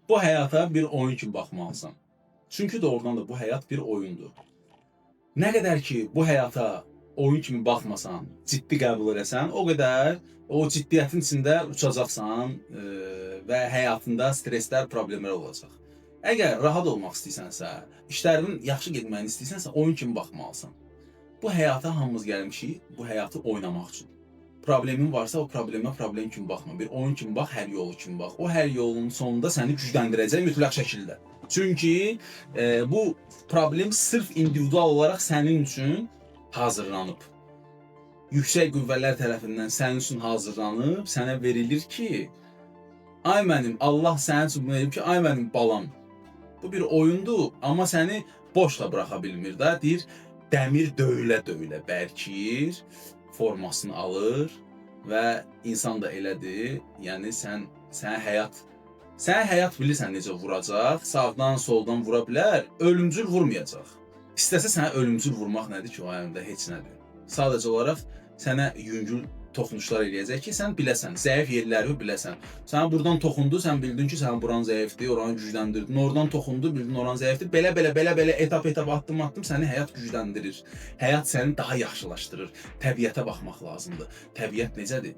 Bu həyata bir oyun kimi baxmalısan. Çünki doğrudan da bu həyat bir oyundur. Nə qədər ki bu həyata oyun kimi baxmasan, ciddi qəbul eləsən, o qədər o ciddiyyətin içində uçacaqsan və həyatında stresslər, problemlər olacaq. Əgər rahat olmaq istəyirsənsə, işlərinin yaxşı getməyini istəyirsənsə, oyun kimi baxmalısan. Bu həyata hamımız gəlmişik, bu həyatı oynamaq üçün. Problemin varsa o problemə problem kimi baxma. Bir oyun kimi bax, həll yolu kimi bax. O həll yolunun sonunda səni gücləndirəcək mütləq şəkildə. Çünki bu problem sırf individual olaraq sənin üçün hazırlanıb. Yüksək qüvvələr tərəfindən sənin üçün hazırlanıb, sənə verilir ki, ay mənim, Allah sənin üçün bunu edib ki, ay mənim balam. Bu bir oyundur, amma səni boş da buraxa bilmir də. Deyir, dəmir döyülə-döyülə bərkiyir, formasını alır və insan da elədir. Yəni sən həyat bilirsən necə vuracaq, sağdan, soldan vura bilər, ölümcül vurmayacaq. İstəsə sənə ölümcül vurmaq nədir ki, o əmdə heç nədir. Sadəcə olaraq sənə yüngül toxunuşlar eləyəcək ki, sən biləsən, zəif yerləri biləsən. Sənə buradan toxundu, sən bildin ki, sənin buran zəifdir, oranı gücləndirdin. Oradan toxundu, bildin oran zəifdir. Belə-belə, etap-etap, addım-addım səni həyat gücləndirir. Həyat səni daha yaxşılaşdırır. Təbiətə baxmaq lazımdır. Təbiət necədir?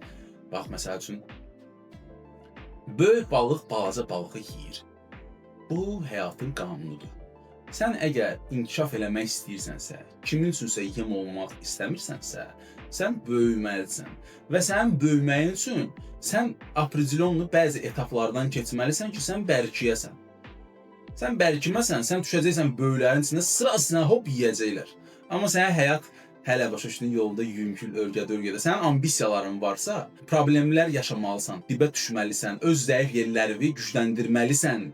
Bax, məsəl üçün, böyük balıq balaca balığı yeyir. Bu həyatın qanunudur. Sən əgər inkişaf eləmək istəyirsənsə, kimin üçünsə yem olmaq istəmirsənsə, sən böyüməlisən. Və sənin böyüməyin üçün sən opredelionlu bəzi etaplardan keçməlisən ki, sən bərkiyəsən. Sən bərkiməsən, sən düşəcəksən böyüklərin içində, sırasına hop yeyəcəklər. Amma sənə həyat hələ başa düşdüyün yolda yüngül örgədə-örgədə. Sənin ambisiyaların varsa, problemlər yaşamalısan, dibə düşməlisən, öz zəif yerlərini gücləndirməlisən.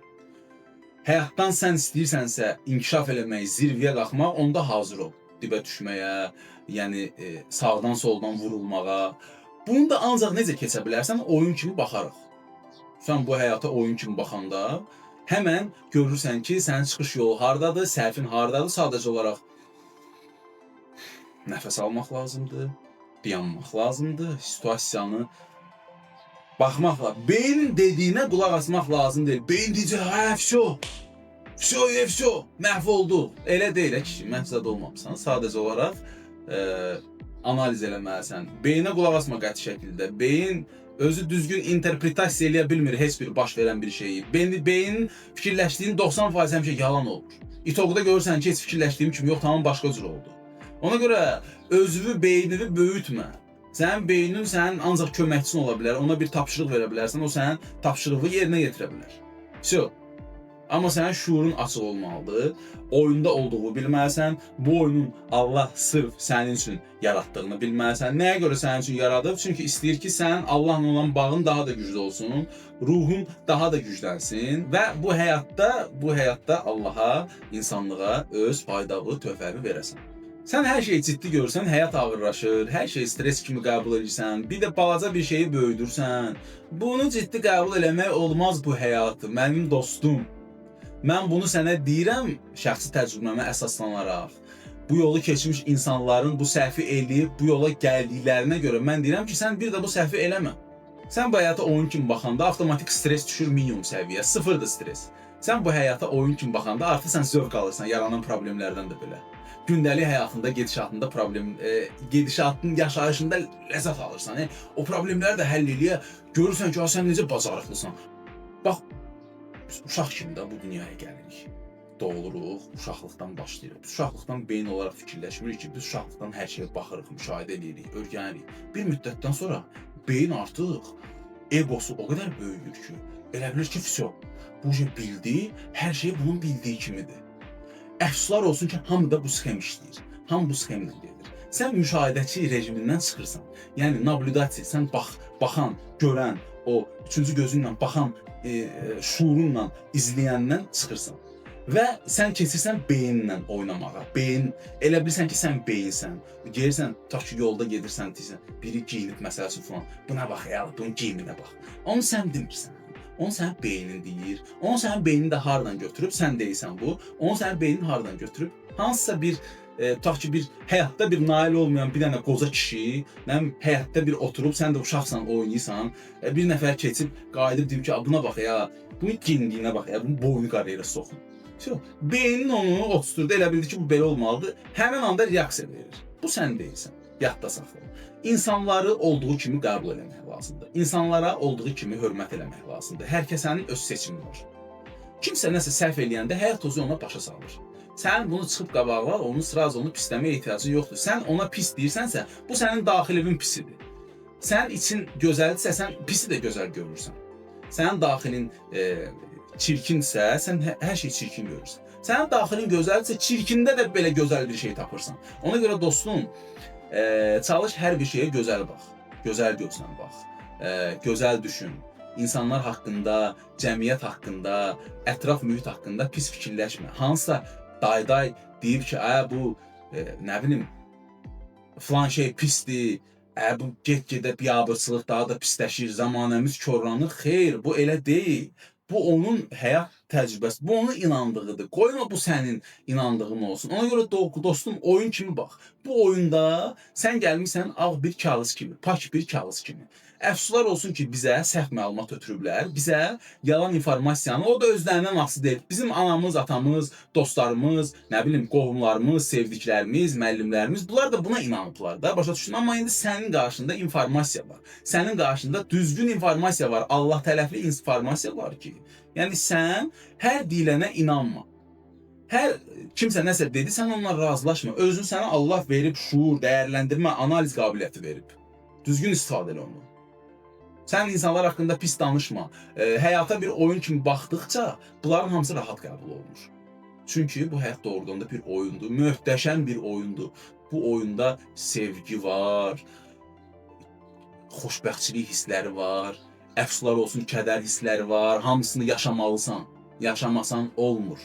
Həyatdan sən istəyirsənsə inkişaf eləmək, zirvəyə qalxmaq, onda hazır ol dibə düşməyə, yəni sağdan soldan vurulmağa. Bunu da ancaq necə keçə bilərsən? Oyun kimi baxaraq. Sən bu həyata oyun kimi baxanda həmən görürsən ki, sənin çıxış yolu hardadır, səhvin hardadır. Sadəcə olaraq nəfəs almaq lazımdır, dayanmaq lazımdır, situasiyanı baxmaqla, beynin dediyinə qulaq asmaq lazım deyil. Beyin deyəcək, hə, vəsə, vəsə, vəsə, məhv olduq. Elə deyil, kişi, məhv zad olmamısan. Sadəcə olaraq analiz eləməlisən. Beyinə qulaq asma qəti şəkildə. Beyin özü düzgün interpretasiya eləyə bilmir heç bir baş verən bir şeyi. Beynin fikirləşdiyinin 90% həmişə yalan olur. İtoqda görürsən ki, heç fikirləşdiyim kimi yox, tamam başqa cür oldu. Ona görə özünü, beynini böyütmə. Sənin beynin sənin ancaq köməkçin ola bilər, ona bir tapşırıq verə bilərsən, o sənin tapşırığı yerinə yetirə bilər. Vəsə. Amma sənin şuurun açıq olmalıdır. Oyunda olduğu bilməlisən. Bu oyunun Allah sırf sənin üçün yaratdığını bilməlisən. Nəyə görə sənin üçün yaradıb? Çünki istəyir ki, sənin Allahla olan bağın daha da güclü olsun, ruhun daha da güclənsin və bu həyatda Allaha, insanlığa öz faydalı töhfəni verəsən. Sən hər şeyi ciddi görürsən, həyat ağırlaşır, hər şeyi stres kimi qəbul edirsən, bir də balaca bir şeyi böyüdürsən. Bunu ciddi qəbul eləmək olmaz bu həyatı, mənim dostum. Mən bunu sənə deyirəm şəxsi təcrübəmə əsaslanaraq. Bu yolu keçmiş insanların bu səhvi eləyib bu yola gəldiklərinə görə mən deyirəm ki, sən bir də bu səhvi eləmə. Sən bu həyata oyun kimi baxanda avtomatik stres düşür minimum səviyyə, sıfırdır stres. Sən bu həyata oyun kimi baxanda artıq sən zövq alırsan yaranan problemlərdən də belə. Gündəlik həyatında, gedişatında problem, gedişatın yaşayışında ləzzət alırsan. O problemləri də həll eləyə, görürsən ki, sən necə bacarıqlısan. Bax, biz uşaq kimi də bu dünyaya gəlirik. Doğuluruq, uşaqlıqdan başlayırıq. Biz uşaqlıqdan beyin olaraq fikirləşmirik ki, biz uşaqlıqdan hər şeyə baxırıq, müşahidə edirik, öyrənirik. Bir müddətdən sonra beyin artıq egosu o qədər böyüyür ki, elə bilir ki, vəsə, bu şey bildi, hər şey bunun bildiyi kimidir. Əfsuslar olsun ki, hamı da bu sxem işləyir. Hamı bu sxemlə gedir. Sən müşahidəçi rejimindən çıxırsan. Yəni nablüdasiya, sən baxan, görən, o üçüncü gözünlə baxan, şuurunla izləyəndən çıxırsan. Və sən keçirsən beyinlə oynamağa. Beyin, elə bilirsən ki, sən beyinsən. Gelirsən, tutaq ki, yolda gedirsən, deyirsən, biri giyinib məsəl üçün falan. Buna bax, ya, bunun geyiminə bax. Onu sən demirsən. Onu sənin beynin deyir. Onu sənin beynin də hardan götürüb, sən deyirsən bu. Onu sənin beynin hardan götürüb, hansısa bir Tutaq ki, bir həyatda bir nail olmayan bir dənə qoca kişi, nə bilim, həyatda bir oturub, sən də uşaqsan, oynayırsan, bir nəfər keçib qayıdıb deyib ki, buna bax ya, bunun genliyinə bax ya, bunun boynu qarıyla soxun. Beynin onu oturtturdu, elə bildi ki, bu belə olmalıdır. Həmin anda reaksiya verir. Bu sən deyilsən. Yadda saxla. İnsanları olduğu kimi qəbul eləmək lazımdır. İnsanlara olduğu kimi hörmət eləmək lazımdır. Hər kəsin öz seçimi var. Kimsə nəsə səhv eləyəndə həyat özü ona başa salır. Sən bunu çıxıb qabağa, onu sıraz onu pisləməyə ehtiyacın yoxdur. Sən ona pis deyirsənsə, bu sənin daxilinin pisidir. Sənin için gözəldirsə, sən pisi də gözəl görürsən. Sənin daxilin çirkinsə, sən hər şey çirkin görürsən. Sənin daxilin gözəldirsə, çirkində də belə gözəl bir şey tapırsan. Ona görə dostum, çalış hər bir şeyə gözəl bax. Gözəl gözlə bax. Gözəl düşün. İnsanlar haqqında, cəmiyyət haqqında, ətraf mühit haqqında pis fikirləşmə. Hansısa day-day deyib ki, bu nə bilim filan şey pisdir, bu get-gedə biabırçılıq daha da pisləşir, zamanəmiz korlanır. Xeyr, bu elə deyil. Bu onun həyat təcrübəsi, bu onun inandığıdır. Qoyma bu sənin inandığın olsun. Ona görə dostum, oyun kimi bax. Bu oyunda sən gəlmisən ağ bir kağız kimi, pak bir kağız kimi. Əfsuslar olsun ki, bizə səhv məlumat ötürüblər, bizə yalan informasiyanı, o da özlərindən asılı deyil. Bizim anamız, atamız, dostlarımız, nə bilim, qohumlarımız, sevdiklərimiz, müəllimlərimiz, bunlar da buna inanıblar da, başa düşdün? Amma indi sənin qarşında informasiya var. Sənin qarşında düzgün informasiya var, Allah tərəfli informasiya var ki, yəni sən hər deyilənə inanma. Hər kimsə nəsə dedi, sən onunla razılaşma. Özün sənə Allah verib şuur, dəyərləndirmə, analiz qabiliyyəti verib. Düzgün istifadə elə onu. Sən insanlar haqqında pis danışma. Həyata bir oyun kimi baxdıqca bunların hamısı rahat qəbul olunur. Çünki bu həyat doğrudan da bir oyundur. Möhtəşəm bir oyundur. Bu oyunda sevgi var, xoşbəxtçilik hissləri var, əfsuslar olsun kədər hissləri var. Hamısını yaşamalısan. Yaşamasan olmur.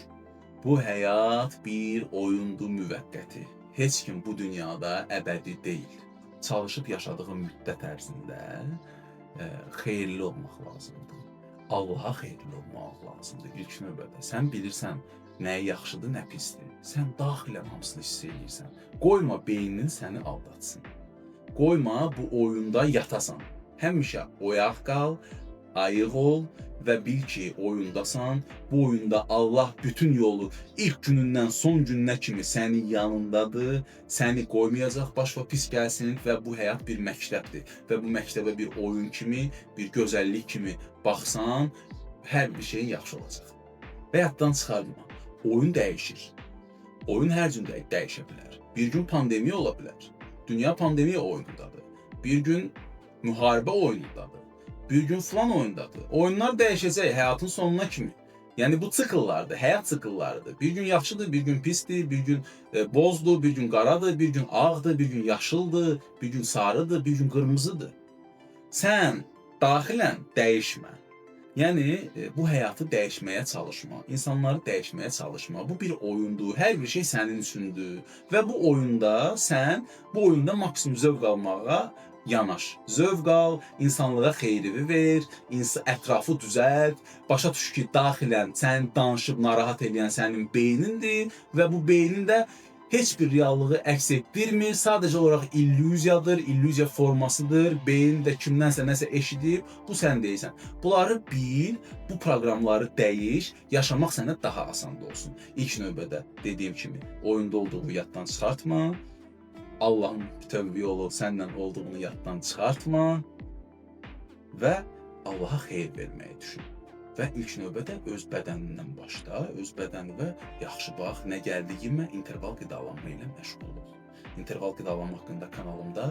Bu həyat bir oyundur müvəqqəti. Heç kim bu dünyada əbədi deyil. Çalışıb yaşadığın müddət ərzində xeyirli olmaq lazımdır. Allaha xeyirli olmaq lazımdır ilk növbədə. Sən bilirsən nə yaxşıdır, nə pisdir. Sən daxilən hamısını hiss eləyirsən. Qoyma beynin səni aldatsın. Qoyma bu oyunda yatasan. Həmişə oyaq qal, ayıq ol və bil ki, oyundasan. Bu oyunda Allah bütün yolu ilk günündən son gününə kimi sənin yanındadır. Səni qoymayacaq başına pis gəlsin və bu həyat bir məktəbdir. Və bu məktəbə bir oyun kimi, bir gözəllik kimi baxsan, hər bir şeyin yaxşı olacaq. Və yaddan çıxarma. Oyun dəyişir. Oyun hər gün dəyişə bilər. Bir gün pandemiya ola bilər. Dünya pandemiya oyunundadır. Bir gün müharibə oyunundadır. Bir gün filan oyundadır. Oyunlar dəyişəcək həyatın sonuna kimi. Yəni bu sikllardır, həyat sikllarıdır. Bir gün yaxşıdır, bir gün pisdir, bir gün bozdur, bir gün qaradır, bir gün ağdır, bir gün yaşıldır, bir gün sarıdır, bir gün qırmızıdır. Sən daxilən dəyişmə. Yəni bu həyatı dəyişməyə çalışma, insanları dəyişməyə çalışma. Bu bir oyundur. Hər bir şey sənin üçündür və bu oyunda sən bu oyunda maksimum zövq almağa yanaş. Zövq al, insanlığa xeyrini ver, ətrafı düzəlt, başa düş ki, daxilən səni danışıb narahat eləyən sənin beynindir və bu beynin də heç bir reallığı əks etdirmir. Sadəcə olaraq illüziyadır, illüziya formasıdır. Beyin də kimdənsə nəsə eşidib, bu sən deyilsən. Bunları bil, bu proqramları dəyiş, yaşamaq sənə daha asan olsun. İlk növbədə dediyim kimi, oyunda olduğu yaddan çıxartma. Allahın bütöv yolu səndən olduğunu yaddan çıxartma və Allaha xeyir verməyi düşün. Və ilk növbədə öz bədənindən başla, öz bədəninə yaxşı bax, nə gəldi yemə, interval qidalanma ilə məşğul ol. İnterval qidalanma haqqında kanalımda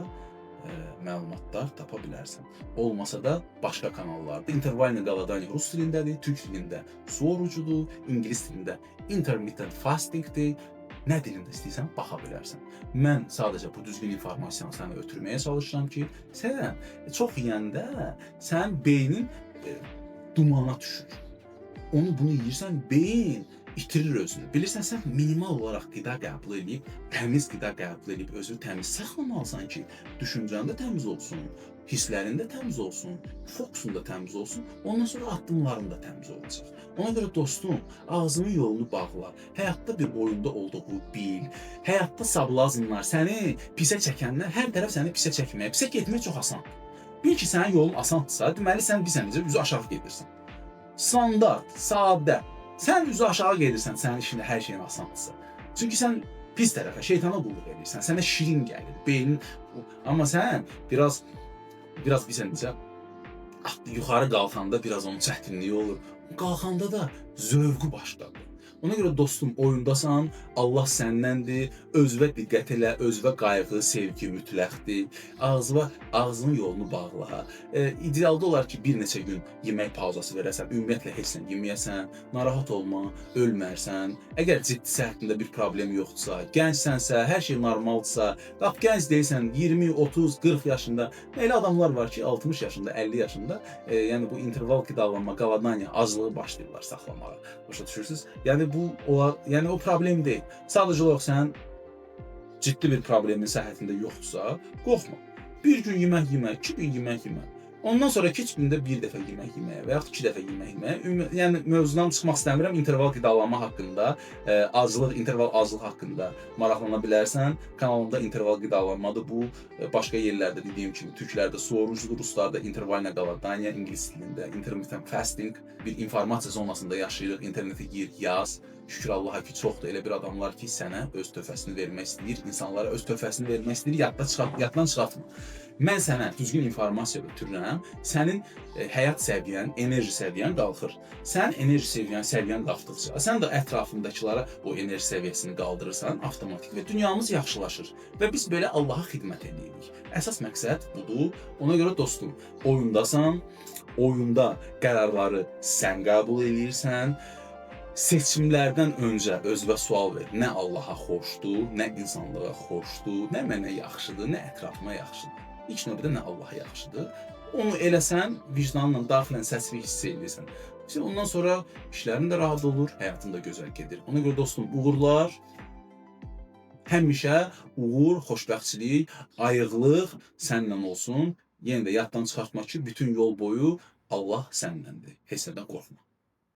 məlumatlar tapa bilərsən. Olmasa da başqa kanallarda. İntervalni qaladani rus dilindədir, türk dilində su orucudur, ingilis dilində intermittent fastingdir. Nə dilində istəyirsən baxa bilərsən. Mən sadəcə bu düzgün informasiyanı sənə ötürməyə çalışıram ki, sən çox yeyəndə sənin beynin dumana düşür. Onu bunu yeyirsən, beyin itirir özünü. Bilirsən, sən minimal olaraq qida qəbul edib, təmiz qida qəbul edib özünü təmiz saxlamalısan ki, düşüncən də təmiz olsun, hisslərin də təmiz olsun, fokusun da təmiz olsun, ondan sonra addımların da təmiz olacaq. Ona görə dostum, ağzının yolunu bağla. Həyatda bir oyunda olduğu bil. Həyatda sablazmlar, səni pisə çəkənlər, hər tərəf səni pisə çəkməyə, pisə getmək çox asandır. Bil ki, sənin yolun asandısa, deməli sən bilsən necə üzü aşağı gedirsən. Standart, sadə. Sən üzü aşağı gedirsən, sənin işində hər şeyin asandısa. Çünki sən pis tərəfə, şeytana qulluq edirsən. Sənə şirin gəlir, beynin. Amma sən biraz bilsən necə yuxarı qalxanda biraz onun çətinliyi olur. Qalxanda da zövqü başqadır. Ona görə dostum, oyundasan, Allah səndəndir, özünə diqqət elə, özünə qayğı, sevgi mütləqdir. Ağzının yolunu bağla. İdealda olar ki, bir neçə gün yemək pauzası verəsən, ümumiyyətlə heç nə yeməyəsən, narahat olma, ölmərsən. Əgər ciddi səhhətində bir problem yoxdursa, gəncsənsə, hər şey normaldırsa, lap gənc deyilsən, 20, 30, 40 yaşında, elə adamlar var ki, 60 yaşında, 50 yaşında, yəni bu interval qidalanma, qaladanya, aclığı başlayırlar saxlamağa. Başa düşürsünüz? Yəni bu yəni o problem deyil. Sadəcə olaraq sənin ciddi bir problemin səhhətində yoxdursa, qorxma. Bir gün yemək yemə, 2 gün yemək yemə. Ondan sonra 2 gündə bir dəfə yemək yeməyə və yaxud 2 dəfə yemək yeməyə. Yəni mövzudan çıxmaq istəmirəm. İnterval qidalanma haqqında, aclıq, interval aclıq haqqında maraqlana bilərsən. Kanalımda interval qidalanmadır bu. Başqa yerlərdə dediyim kimi türklərdə su orucudur, ruslarda intervalna qaladanya, ingilis dilində intermittent fasting, bir informasiya zonasında yaşayırıq. İnternetə gir, yaz. Şükür Allaha ki, çoxdur elə bir adamlar ki, sənə öz töhfəsini vermək istəyir, insanlara öz töhfəsini vermək istəyir, yaddan çıxartma. Mən sənə düzgün informasiya ötürürəm, sənin həyat səviyyən, enerji səviyyən qalxır. Sənin enerji səviyyən qalxdıqca, sən də ətrafındakılara o enerji səviyyəsini qaldırırsan avtomatik və dünyamız yaxşılaşır. Və biz belə Allaha xidmət edirik. Əsas məqsəd budur. Ona görə dostum, oyundasan, oyunda qərarları sən qəbul eləyirsən. Seçimlərdən öncə özünə sual ver. Nə Allaha xoşdur, nə insanlığa xoşdur, nə mənə yaxşıdır, nə ətrafıma yaxşıdır. İlk növbədə nə Allaha yaxşıdır. Onu eləsən, vicdanla daxilən səsvi hiss edirsən. İşte ondan sonra işlərin də rahat olur, həyatın da gözəl gedir. Ona görə dostum, uğurlar, həmişə uğur, xoşbəxtçilik, ayıqlıq səninlə olsun. Yenə də yaddan çıxartma ki, bütün yol boyu Allah səninləndir. Heç nədən qorxma.